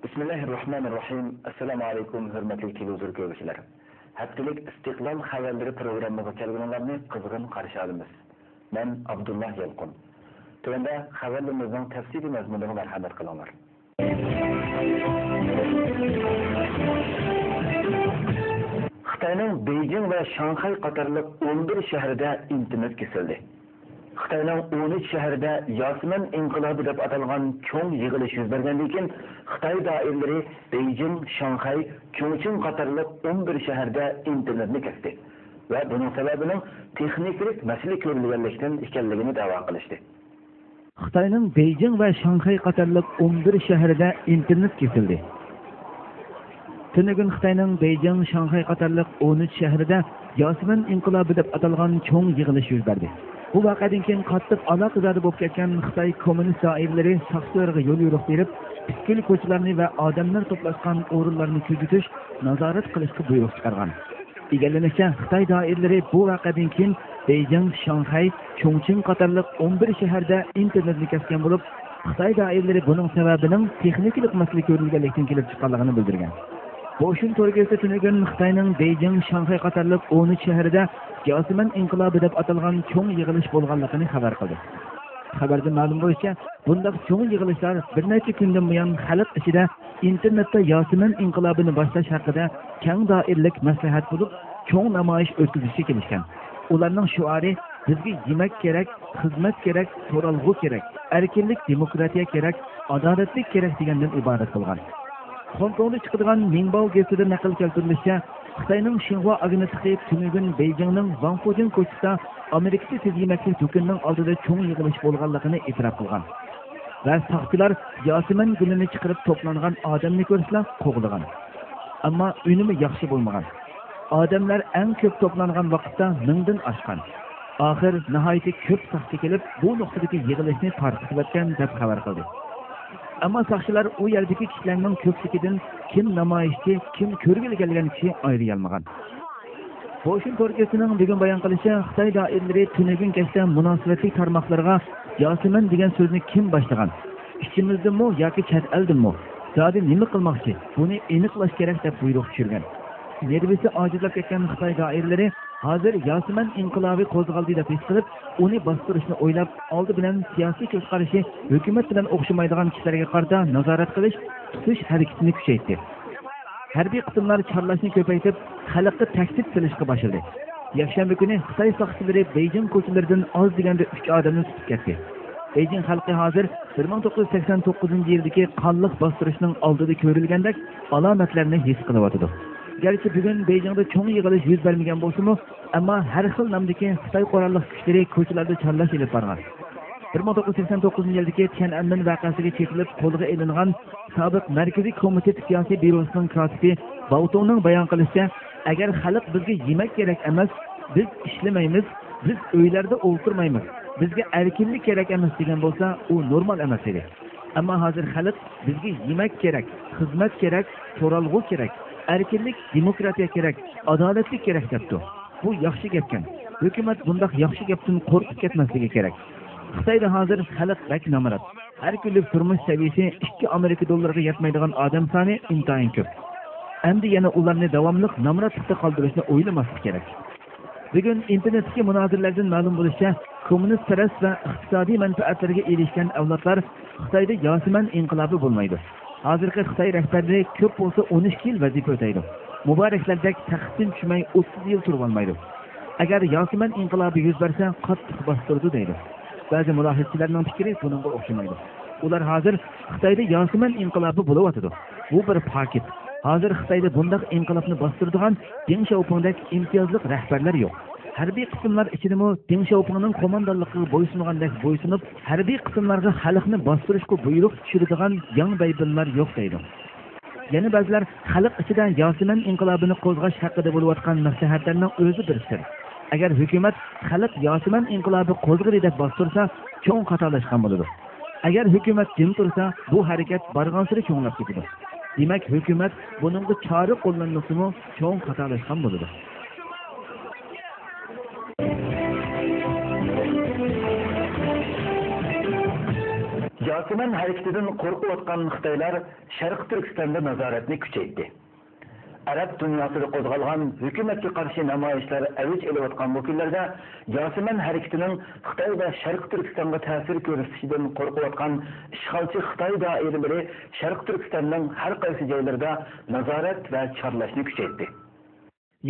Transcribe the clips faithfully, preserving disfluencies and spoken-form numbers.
بىسمىللاھىررەھمانىررەھىم. ئەسسالامۇ ئەلەيكۇم، ھۆرمەتلىك تېلېۋىزور كۆرگۈچىلەر. ھەپتىلىك ئىستىقلال خەۋەرلىرى پروگراممىغا كەلگىنىڭلارنى قىزغىن قارشى ئالىمىز. مەن ئابدۇللا يالقۇن. تۆۋەندە خەۋەرلىرىمىزنىڭ تەپسىلىي مەزمۇنىغا مەرھەمەت قىلىڭلار. خىتاينىڭ بېيجىڭ ۋە شاڭخەي قاتارلىق ئون بىر شەھىرىدە ئىنتېرنېت كېسىلدى. خىتاينىڭ ئون ئۈچ شەھىرىدە ياسىمەن ئىنقىلابى دەپ ئاتالغان چوڭ يىغىلىش يۈز بەرگەندىن كېيىن، خىتاي دائىرىلىرى بېيجىڭ، شاڭخەي، چۇڭچىڭ قاتارلىق ئون بىر شەھەردە ئىنتېرنېتنى كەستى ۋە بۇنىڭ سەۋەبىنىڭ تېخنىكىلىق مەسىلە كۆرۈلگەنلىكتىن ئىكەنلىكىنى دەۋا قىلىشتى. خىتاينىڭ بېيجىڭ ۋە شاڭخەي قاتارلىق ئون بىر شەھىرىدە ئىنتېرنېت كېسىلدى. تۈنۈگۈن خىتاينىڭ بېيجىڭ، شاڭخەي قاتارلىق ئون ئۈچ شەھىرىدە ياسىمەن ئىنقىلابى دەپ ئاتالغان چوڭ يىغىلىش يۈز بەردى. بۇ ۋەقەدىن كېيىن قاتتىق ئالاقىداردا بولۇپ كەتكەن خىتاي كوممۇنىست دائىرىلىرى ساقچىلارغا يول يورۇق بېرىپ، پۈتكۈل كوچىلارنى ۋە ئادەملەر توپلاشقان ئورۇنلارنى كۆزىتىش، نازارەت قىلىشقا بۇيرۇق چىقارغان. ئىگىلىنىشىچە، خىتاي دائىرىلىرى بۇ ۋەقەدىن كېيىن بېيجىڭ، شاڭخەي، چۇڭچىڭ قاتارلىق ئون بىر شەھەردە ئىنتېرنېتنى كەسكەن بولۇپ، خىتاي دائىرىلىرى بۇنىڭ سەۋەبىنىڭ تېخنىكىلىق مەسىلە كۆرۈلگەنلىكتىن كېلىپ چىققانلىقىنى بىلدۈرگەن. بوشۈن تور گېزىتى تۈنۈگۈن خىتاينىڭ بېيجىڭ، شاڭخەي قاتارلىق ئون ئۈچ شەھىرىدە ياسىمەن ئىنقىلابى دەپ ئاتالغان چوڭ يىغىلىش بولغانلىقىنى خەۋەر قىلدى. خەۋەردىن مەلۇم بولۇشىچە، بۇنداق چوڭ يىغىلىشلار بىر نەچچە كۈندىن بۇيان خەلق ئىچىدە ئىنتېرنېتتا ياسىمەن ئىنقىلابىنى باشلاش ھەققىدە كەڭ دائىرىلىك مەسلىھەت بولۇپ، چوڭ نامايىش ئۆتكۈزۈشكە كېلىشكەن. ئۇلارنىڭ شوئارى، «بىزگە يېمەك كېرەك، خىزمەت كېرەك، تۇرالغۇ كېرەك، ئەركىنلىك، دېموكراتىيە كېرەك، ئادالەتلىك كېرەك» دېگەندىن ئىبارەت بولغان. خوڭكوڭدا چىقىدىغان مىڭباۋ گېزىتىدە نەقىل كەلتۈرۈلۈشىچە، خىتاينىڭ شىنخۇا ئاگېنتلىقى تۈنۈگۈن بېيجىڭنىڭ ۋاڭفۇجىن كوچىسىدا ئامېرىكىچە تېز يېمەكلىك دۇكىنىنىڭ ئالدىدا چوڭ يىغىلىش بولغانلىقىنى ئېتىراپ قىلغان ۋە ساقچىلار ياسىمەن گۈلىنى چىقىرىپ توپلانغان ئادەمنى كۆرسىلا قوغلىغان. ئەمما ئۈنۈمى ياخشى بولمىغان. ئادەملەر ئەڭ كۆپ توپلانغان ۋاقىتتا مىڭدىن ئاشقان. ئاخىر ناھايىتى كۆپ ساقچى كېلىپ، بۇ نۇقتىدىكى يىغىلىشنى تارقىتىۋەتكەن، دەپ خەۋەر قىلدى. ئەمما ساقچىلار ئۇ يەردىكى كىشىلەرنىڭ كۆپلۈكىدىن كىم نامايىشچى، كىم كۆرگىلى كەلگەن كىشى ئايرىيالمىغان. بوشۈن تور گېزىتىنىڭ بۈگۈن بايان قىلىشىچە، خىتاي دائىرىلىرى تۈنۈگۈن كەچتە مۇناسىۋەتلىك تارماقلارغا ياسىمەن دېگەن سۆزنى كىم باشلىغان، ئىچىمىزدىنمۇ ياكى چەت ئەلدىنمۇ، زادى نېمە قىلماقچى، بۇنى ئېنىقلاش كېرەك، دەپ بۇيرۇق چۈشۈرگەن. نېرۋىسى ئاجىزلاپ كەتكەن خىتاي دائىرىلىرى ھازىر ياسىمەن ئىنقىلابى قوزغالدى دەپ ھېس قىلىپ، ئۇنى باستۇرۇشنى ئويلاپ، ئالدى بىلەن سىياسىي كۆز قارىشى ھۆكۈمەت بىلەن ئوخشىمايدىغان كىشىلەرگە قارىتا نازارەت قىلىش، تۇتۇش ھەرىكىتىنى كۈچەيتتى. ھەربىي قىسىملار چارلاشنى كۆپەيتىپ، خەلققە تەھدىت سېلىشقا باشلىدى. يەكشەنبە كۈنى خىتاي ساقچىلىرى بېيجىڭ كوچىلىرىدىن ئاز دېگەندە ئۈچ ئادەمنى تۇتۇپ كەتتى. بېيجىڭ خەلقى ھازىر بىر مىڭ توققۇز يۈز سەكسەن توققۇزىنچى يىلدىكى قانلىق باستۇرۇشنىڭ ئالدىدا كۆرۈلگەندەك ئالامەتلەرنى ھېس قىلىۋاتىدۇ. گەرچە بۈگۈن بېيجىڭدا چوڭ يىغىلىش يۈز بەرمىگەن بولسىمۇ، ئەمما ھەر خىل نامدىكى خىتاي قوراللىق كۈچلىرى كوچىلاردا چارلاش ئېلىپ بارغان. بىر مىڭ توققۇز يۈز سەكسەن توققۇزىنچى يىلدىكى تيەنئەنمېن ۋەقەسىگە چېتىلىپ قولغا ئېلىنغان سابىق مەركىزىي كومىتېت سىياسىي بيۇروسىنىڭ كاتىپى باۋ تۇڭنىڭ بايان قىلىشىچە، ئەگەر خەلق بىزگە يېمەك كېرەك ئەمەس، بىز ئىشلىمەيمىز، بىز ئۆيلەردە ئولتۇرمايمىز، بىزگە ئەركىنلىك كېرەك ئەمەس دېگەن بولسا، ئۇ نورمال ئەمەس ئىدى. ئەمما ھازىر خەلق بىزگە يېمەك كېرەك، خىزمەت كېرەك، تۇرالغۇ كېرەك، ئەركىنلىك، دېموكراتىيە كېرەك، ئادالەتلىك كېرەك دەپتۇ. بۇ ياخشى گەپكەن. ھۆكۈمەت بۇنداق ياخشى گەپتىن قورقۇپ كەتمەسلىكى كېرەك. خىتايدا ھازىر خەلق بەك نامرات. ھەر كۈنلۈك تۇرمۇش سەۋىيەسى ئىككى ئامېرىكا دوللىرىغا يەتمەيدىغان ئادەم سانى ئىنتايىن كۆپ. ئەمدى يەنە ئۇلارنى داۋاملىق نامراتلىقتا قالدۇرۇشنى ئويلىماسلىق كېرەك. بۈگۈن ئىنتېرنېتتىكى مۇنازىرىلەردىن مەلۇم بولۇشىچە، كوممۇنىستپەرەس ۋە ئىقتىسادىي مەنپەئەتلەرگە ئېرىشكەن ئەۋلادلار خىتايدا ياسىمەن ئىنقىلابى بولمايدۇ. ھازىرقى خىتاي رەھبەرلىرى كۆپ بولسا ئون ئىككى يىل ۋەزىپە ئۆتەيدۇ. مۇبارەكلەردەك تەختتىن چۈشمەي ئوتتۇز يىل تۇرۇۋالمايدۇ. ئەگەر ياسىمەن ئىنقىلابى يۈز بەرسە، قاتتىق باستۇرىدۇ دەيدۇ. بەزى مۇلاھىزىچىلەرنىڭ پىكرى بۇنىڭغا ئوخشىمايدۇ. ئۇلار ھازىر خىتايدا ياسىمەن ئىنقىلابى بولۇۋاتىدۇ. بۇ بىر پاكىت. ھازىر خىتايدا بۇنداق ئىنقىلابنى باستۇرىدىغان دېڭ شياۋپىڭدەك ئىمتىيازلىق رەھبەرلەر يوق. ھەربىي قىسىملار ئىچىدىمۇ دېڭ شياۋپىڭنىڭ قوماندانلىقىغا بويسۇنغاندەك بويسۇنۇپ، ھەربىي قىسىملارغا خەلقنى باستۇرۇشقا بۇيرۇق چۈشۈرىدىغان ياڭ بەيبىنلار يوق دەيدۇ. يەنە بەزىلەر خەلق ئىچىدە ياسىمەن ئىنقىلابىنى قوزغاش ھەققىدە بولۇۋاتقان مەسلىھەتلەرنىڭ ئۆزى بىر سىر. ئەگەر ھۆكۈمەت خەلق ياسىمەن ئىنقىلابى قوزغىدى دەپ باستۇرسا، چوڭ خاتالاشقان بولىدۇ. ئەگەر ھۆكۈمەت جىم تۇرسا، بۇ ھەرىكەت بارغانسېرى چوڭلاپ كېتىدۇ. دېمەك، ھۆكۈمەت بۇنىڭغا چارە قوللانمىسىمۇ، چوڭ خاتالاشقان بولىدۇ. ياسىمەن ھەرىكىتىدىن قورقۇۋاتقان خىتايلار شەرقىي تۈركىستاندا نازارەتنى كۈچەيتتى. ئەرەب دۇنياسىدا قوزغالغان ھۆكۈمەتكە قارشى نامايىشلار ئەۋج ئېلىۋاتقان بۇ كۈنلەردە ياسىمەن ھەرىكىتىنىڭ خىتاي ۋە شەرقىي تۈركىستانغا تەسىر كۆرسىتىشىدىن قورقۇۋاتقان ئىشغالچى خىتاي دائىرىلىرى شەرقىي تۈركىستاننىڭ ھەر قايسى جايلىرىدا نازارەت ۋە چارلاشنى كۈچەيتتى.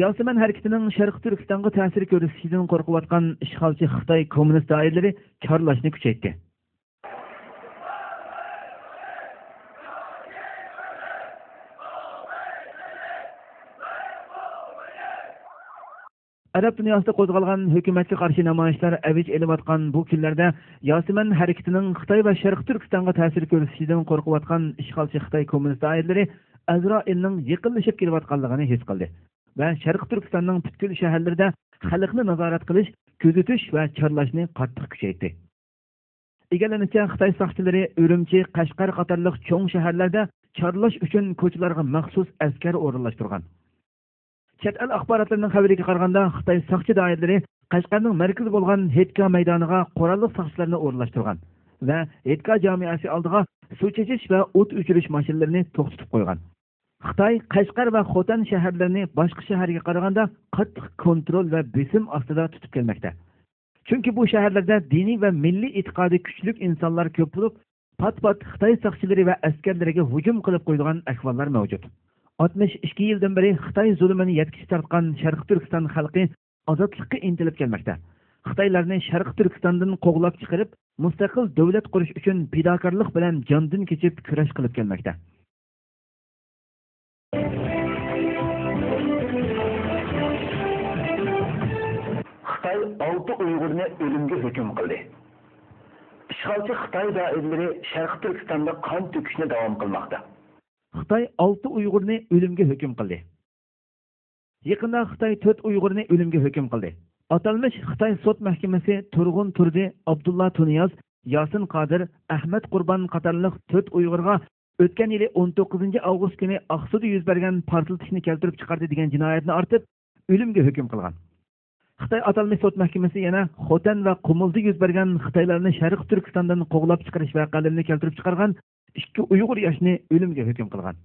ياسىمەن ھەرىكىتىنىڭ شەرقىي تۈركىستانغا تەسىر كۆرسىتىشىدىن قورقۇۋاتقان ئىشغالچى خىتاي كوممۇنىست دائىرىلىرى چارلاشنى كۈچەيتتى. ئەرەب دۇنياسىدا قوزغالغان ھۆكۈمەتكە قارشى نامايىشلار ئەۋج ئېلىۋاتقان بۇ كۈنلەردە ياسىمەن ھەرىكىتىنىڭ خىتاي ۋە شەرقىي تۈركىستانغا تەسىر كۆرسىتىشىدىن قورقۇۋاتقان ئىشغالچى خىتاي كوممۇنىست دائىرىلىرى ئەزرائىلنىڭ يېقىنلىشىپ كېلىۋاتقانلىقىنى ھېس قىلدى ۋە شەرقىي تۈركىستاننىڭ پۈتكۈل شەھەرلىرىدە خەلقنى نازارەت قىلىش، كۆزىتىش ۋە چارلاشنى قاتتىق كۈچەيتتى. ئىگىلىنىشىچە، خىتاي ساقچىلىرى ئۈرۈمچى، قەشقەر قاتارلىق چوڭ شەھەرلەردە چارلاش ئۈچۈن كوچىلارغا مەخسۇس ئەسكەر ئورۇنلاشتۇرغان. چەت ئەل ئاخباراتلىرىنىڭ خەۋىرىگە قارىغاندا، خىتاي ساقچى دائىرىلىرى قەشقەرنىڭ مەركىزى بولغان ھېيتگاھ مەيدانىغا قوراللىق ساقچىلارنى ئورۇنلاشتۇرغان ۋە ھېيتگاھ جامىئەسى ئالدىغا سۇ چېچىش ۋە ئوت ئۆچۈرۈش ماشىنىلىرىنى توختىتىپ قويغان. خىتاي قەشقەر ۋە خوتەن شەھەرلىرىنى باشقا شەھەرگە قارىغاندا قاتتىق كونترول ۋە بېسىم ئاستىدا تۇتۇپ كەلمەكتە. چۈنكى بۇ شەھەرلەردە دىنىي ۋە مىللىي ئېتىقادى كۈچلۈك ئىنسانلار كۆپ بولۇپ، پات-پات خىتاي ساقچىلىرى ۋە ئەسكەرلىرىگە ھۇجۇم قىلىپ قويىدىغان ئەھۋاللار مەۋجۇت. ئاتمىش ئىككى يىلدىن بېرى خىتاي زۇلۇمىنى يەتكۈچە تارتقان شەرقىي تۈركىستان خەلقى ئازادلىققا ئىنتىلىپ كەلمەكتە. خىتايلارنى شەرقىي تۈركىستاندىن قوغلاپ چىقىرىپ، مۇستەقىل دۆلەت قۇرۇش ئۈچۈن پىداكارلىق بىلەن جاندىن كېچىپ كۈرەش قىلىپ كەلمەكتە. خىتاي ئالتە ئۇيغۇرنى ئۆلۈمگە ھۆكۈم قىلدى. ئىشغالچى خىتاي دائىرىلىرى شەرقىي تۈركىستاندا قان تۆكۈشنى داۋام قىلماقتا. خىتاي ئالتە ئۇيغۇرنى ئۆلۈمگە ھۆكۈم قىلدى. يېقىندا خىتاي تۆت ئۇيغۇرنى ئۆلۈمگە ھۆكۈم قىلدى. ئاتالمىش خىتاي سوت مەھكىمىسى تۇرغۇن تۇردى، ئابدۇللا تۇنىياز، ياسىن قادىر، ئەھمەت قۇربان قاتارلىق تۆت ئۇيغۇرغا ئۆتكەن يىلى ئون توققۇزىنچى ئاۋغۇست كۈنى ئاقسۇدا يۈز بەرگەن پارتلىتىشنى كەلتۈرۈپ چىقاردى دېگەن جىنايەتنى ئارتىپ، ئۆلۈمگە ھۆكۈم قىلغان. خىتاي ئاتالمىش سوت مەھكىمىسى يەنە خوتەن ۋە قۇمۇلدا يۈز بەرگەن خىتايلارنى شەرقىي تۈركىستاندىن قوغلاپ چىقىرىش ۋەقەلىرىنى كەلتۈرۈپ چىقارغان ئىككى ئۇيغۇر ياشنى ئۆلۈمگە ھۆكۈم قىلغان.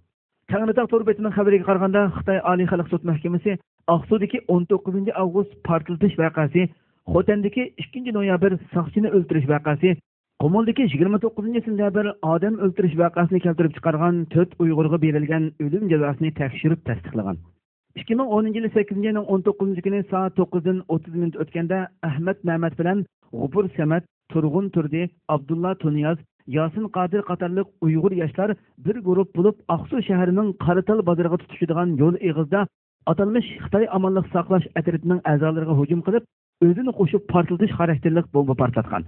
تەڭرىتاغ تور بېتىنىڭ خەۋىرىگە قارىغاندا، خىتاي ئالىي خەلق سوت مەھكىمىسى ئاقسۇدىكى ئون توققۇزىنچى ئاۋغۇست پارتلىتىش ۋەقەسى، خوتەندىكى ئىككىنچى نويابىر ساقچىنى ئۆلتۈرۈش ۋەقەسى، قۇمۇلدىكى يىگىرمە توققۇزىنچى سېنتەبىر ئادەم ئۆلتۈرۈش ۋەقەسىنى كەلتۈرۈپ چىقارغان تۆت ئۇيغۇرغا بېرىلگەن ئۆلۈم جازاسىنى تەكشۈرۈپ تەستىقلىغان. ئىككى مىڭ ئونىنچى يىلى سەككىزىنچى ئاينىڭ ئون توققۇزىنچى كۈنى سائەت توققۇزدىن ئوتتۇز مىنۇت ئۆتكەندە، ئەھمەت مەمەت بىلەن غوپۇر سەمەت، تۇرغۇن تۇردى، ئابدۇللا تۇنىياز، ياسىن قادىر قاتارلىق ئۇيغۇر ياشلار بىر گۇرۇپ بولۇپ، ئاقسۇ شەھىرىنىڭ قاراتال بازىرىغا تۇتىشىدىغان يول ئېغىزىدا ئاتالمىش خىتاي ئامانلىق ساقلاش ئەترىتىنىڭ ئەزالىرىغا ھۇجۇم قىلىپ، ئۆزىنى قوشۇپ پارتلىتىش خاراكتېرلىك بومبا پارتلاتقان.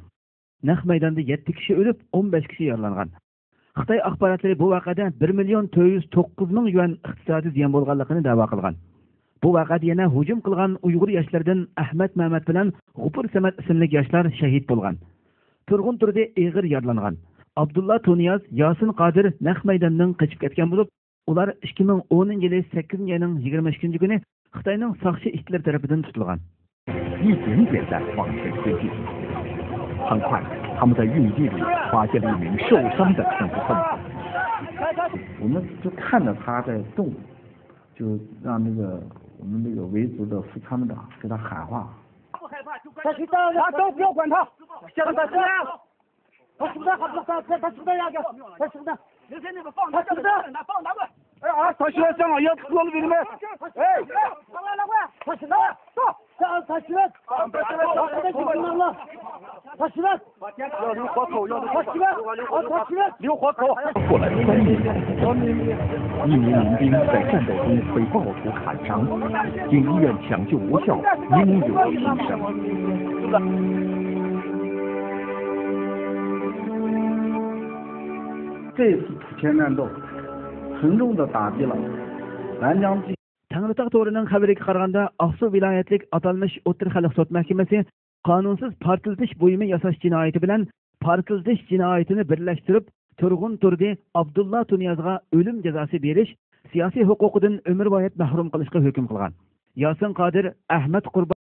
نەق مەيداندا يەتتە كىشى ئۆلۈپ، ئون بەش كىشى يارىلانغان. خىتاي ئاخباراتلىرى بۇ ۋەقەدە بىر مىليون تۆت يۈز توققۇز مىڭ يۈەن ئىقتىسادىي زىيان بولغانلىقىنى دەۋا قىلغان. بۇ ۋەقەدە يەنە ھۇجۇم قىلغان ئۇيغۇر ياشلىرىدىن ئەھمەت مەمەت بىلەن غوپۇر سەمەت ئىسىملىك ياشلار شەھىت بولغان. تۇرغۇن تۇردى ئېغىر يارىلانغان. ئابدۇللا تۇنىياز، ياسىن قادىر نەق مەيداندىن قېچىپ كەتكەن بولۇپ، ئۇلار ئىككى مىڭ ئونىنچى يىلى سەككىزىنچى ئاينىڭ يىگىرمە ئىككىنچى كۈنى خىتاينىڭ ساقچى ئىتلىرى تەرىپىدىن تۇتۇلغان. 一点一点地往前推进。很快，他们在运地里发现了一名受伤的政府分子。我们就看着他在动，就让那个我们那个维族的副参谋长给他喊话。他都不要管他，让他进来。 他是不是还不知道？他他是不是要给？他是不是？他是不是？哎啊，他现在正好要落了你们。哎，他是不是？他他是不是？他他是不是？他是不是？过来三年，一名民兵在战斗中被暴徒砍伤，经医院抢救无效，一名友人轻伤。这次土千战斗沉重地打击了南疆地 تەڭرىتاغ تورىنىڭ خەۋىرىگە قارىغاندا، ئاقسۇ ۋىلايەتلىك ئاتالمىش ئوتتۇرا خەلق سوت مەھكىمىسى قانۇنسىز پارتلىتىش بۇيۇمى ياساش جىنايىتى بىلەن پارتلىتىش جىنايىتىنى بىرلەشتۈرۈپ، تۇرغۇن تۇردى ئابدۇللا تۇنىيازغا ئۆلۈم جازاسى بېرىش، سىياسىي ھوقۇقىدىن ئۆمۈرۋايەت مەھرۇم قىلىشقا ھۆكۈم قىلغان. ياسىن قادىر، ئەھمەت قۇربان.